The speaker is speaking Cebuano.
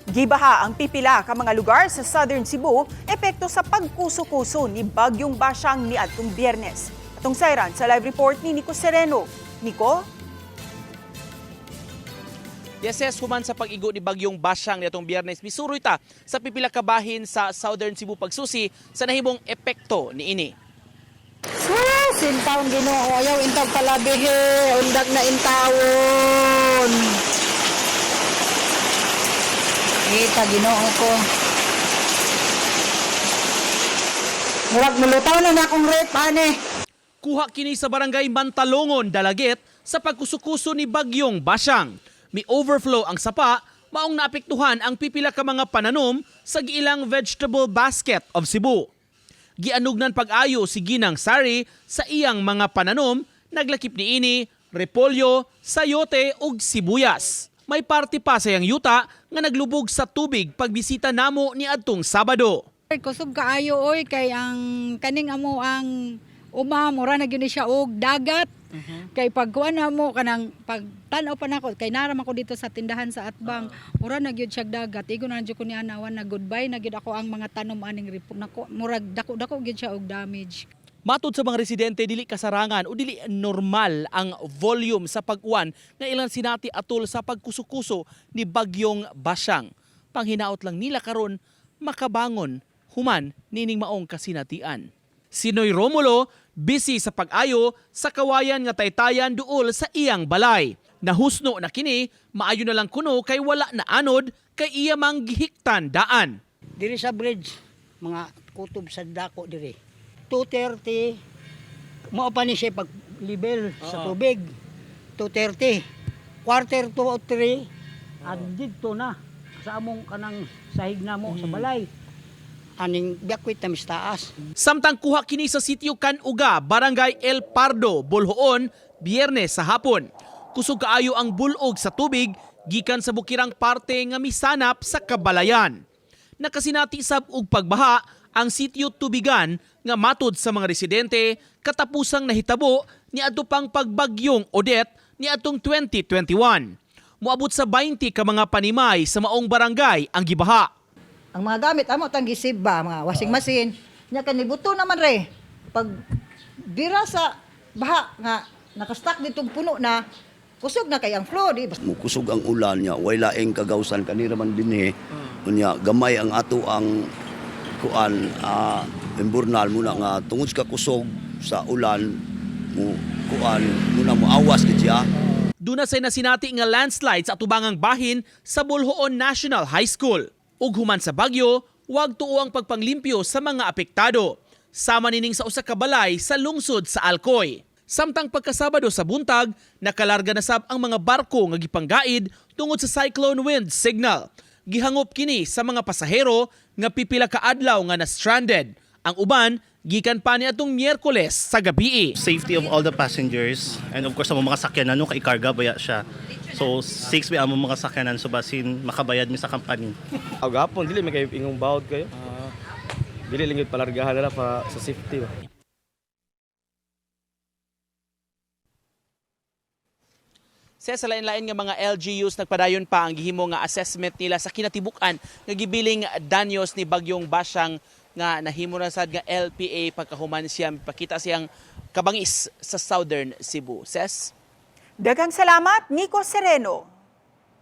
Gibaha ang pipila ka mga lugar sa Southern Cebu, epekto sa pagkuso-kuso ni Bagyong Basyang niadtong Biyernes. Atong sayran sa live report ni Nico Sereno. Nico? Yes, human sa pag-igo ni Bagyong Basyang niadtong Biyernes, misuroy ta sa pipila ka bahin sa Southern Cebu pagsusi sa nahimong epekto niini. Sus, intawon Ginoo, ayaw intawon palabihi, undag na intawon. Kita Ginoo ko. Murag mulutaw na na akong rep ane. Kuha kini sa barangay Mantalongon, Dalaguete, sa pagkusukuso ni Bagyong Basyang. Mi overflow ang sapa, maong naapektuhan ang pipila ka mga pananom sa giilang vegetable basket of Cebu. Gianugnan pag-ayo si Ginang Sari sa iyang mga pananom, naglakip niini repolyo, sayote ug sibuyas. May parte pa sa iyang yuta nga naglubog sa tubig pagbisita namo ni adtong Sabado. Ay, kusog kaayo oy, kay ang kaning amo ang uma mura na gyud ni siya og dagat. Kay pag kuan na mo kanang pag tan-aw pa nako kay naram ako dito sa tindahan sa Atbang, mura na gyud siya dagat. Igo na jud ko ni anawan na goodbye na gyud ako ang mga tanom aning ripo nako, murag dako-dako gyud siya og damage. Matod sa mga residente, dili kasarangan o dili normal ang volume sa pag-uwan nga ilang sinati atol sa pagkusukuso ni Bagyong Basyang. Panghinaot lang nila karon makabangon human nining maong kasinatian. Si Noy Romulo, busy sa pag-ayo sa kawayan nga taytayan duol sa iyang balay. Nahusno na kini, maayo na lang kuno kay wala na anod kay iya mang gihiktan daan. Diri sa bridge, mga kutob sa dako diri. 2:30 mao pa ni siya pag level sa tubig. 2:30. 2:45 at didto na sa among kanang sahig namo sa balay. Aning biyakwit na mis taas. Samtang kuha kini sa sitio Kanuga, Barangay El Pardo, Bolhoon, Biyernes sa hapon. Kusog kaayo ang bulog sa tubig gikan sa bukirang parte nga misanap sa Kabalayan. Nakasinati sab og pagbaha ang sitio Tubigan nga matod sa mga residente katapusang nahitabo ni adto pang pagbagyong Odette ni atong 2021. Moabot sa 20 ka mga panimay sa maong barangay ang gibaha. Ang mga gamit amo tang gisib ba, mga washing machine. Nya kanibuto naman re. Pag bira sa baha nga nakastock ditong puno na, kusog na kay ang flow di ba? Mukusog ang ulan niya, way laing kagawsan kanira man dinhi. Unya gamay ang ato ang kuan, imburnal muna nga tungod sa kusog sa ulan mo kuan muna mo awas gid siya. Duna say nasinati nga landslide sa atubangang bahin sa Bolhoon National High School. Ug human sa bagyo, wag tuo ang pagpanglimpyo sa mga apektado. Sama nining sa usa ka balay sa lungsod sa Alcoy. Samtang pagkasabado sa buntag, nakalarga na sab ang mga barko nga gipanggaid tungod sa cyclone wind signal. Gihangop kini sa mga pasahero nga pipila ka adlaw nga na stranded. Ang uban gikan pa ni atong Miyerkules sa gabii. Safety of all the passengers and of course ang mga sakyanan no kay karga baya siya. So six may among mga sakyanan, so basin makabayad mi sa company. Aw gapon dili may kayo ingong bawod kayo. Dili lang gyud palargahan nila para sa safety ba. Sa lain-lain nga mga LGUs, nagpadayon pa ang gihimo nga assessment nila sa kinatibuk-an nga gibiling danyos ni Bagyong Basyang nga nahimo na sad nga LPA pagkahuman siya mipakita siyang kabangis sa Southern Cebu. Ses? Daghang salamat, Nico Sereno.